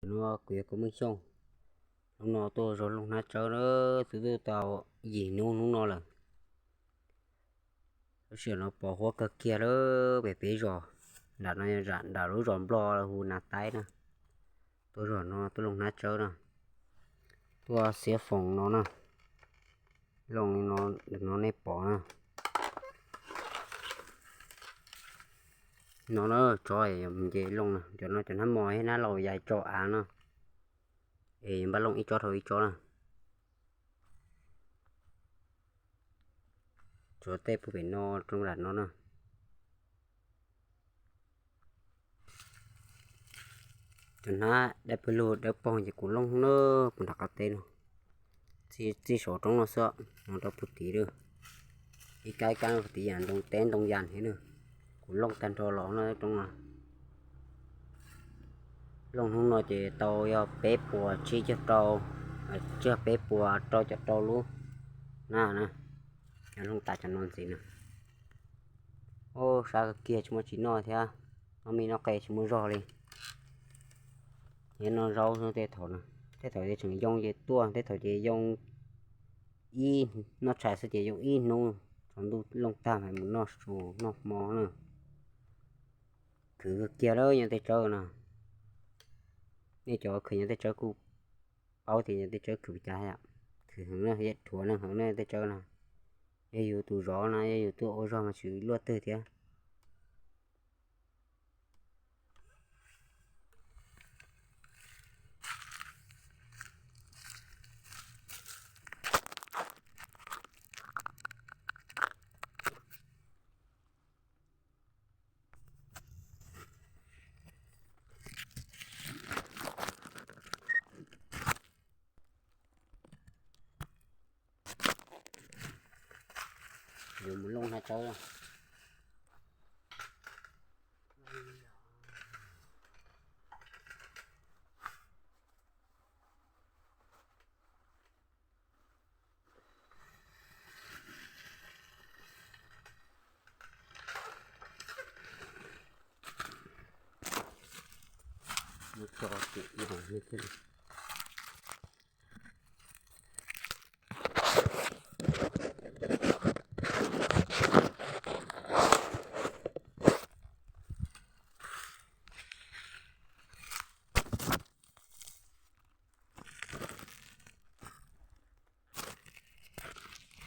No kuv yog Koob Meej Xyooj. Hnub no tuaj zov looj hnab tsawb na, twb tuaj tau yim hnub hnub no lawm. Lub sij hawm no pos huab kawg kiag lawm pem peb zos. Nram no yog nram lub zos Nplog hu Nas Taib na. Tuaj zov no tuaj looj hnab tsawb na. Tuaj xiab foom no na. Looj li no, no nej pom na. No na, tsov nce looj na, cov no cov hnab mos thiab hnab laus yais tso av no. Es npaj looj ib tsob dhau ib tsob na. Tsov tej puag pem no rau nram no na. Cov hnab dawb pawg lug dawb paug ces kuv looj na, kuv nram qab teb no. Txij saum roob no xwb, no rau puag tid lawm. Ib kab ib kab puag tid yam ntoo teb ntoo yas thiab na. Kuv looj tag nrho los no roob no. Looj hnub no ces tau yog peb puas tsib caug rau, tsib peb puas rau caum rau lub na na. Yog looj tas cov no ntxiv na. Ub, sab kiag tsis muaj txiv noj thiab, noj mij noj qe tsis muaj zog li. Nyob noj zaub xwb tej thaum no, tej thaum ces tseem yoo ces tuaj, tej thaum ces yoo ib, noj tshais xwb ces yoo ib hnub, tsaus ntuj looj tag mas mus noj su noj hmo na. Khwv kawg kiag lawm nyob tej tsawb no. Nej cov khwv nyob tej tsawb kuj paub tias nyob tej tsawb khwv cas yom. Khwv heev na, yam rhuav neeg heev na tej tsawb no. Yog yus tus zov no, yog yus tuaj ua zog mas tsis luaj twg thiab. Yuav mus looj hnab tsawb. Muab tso tim ib hom thiab.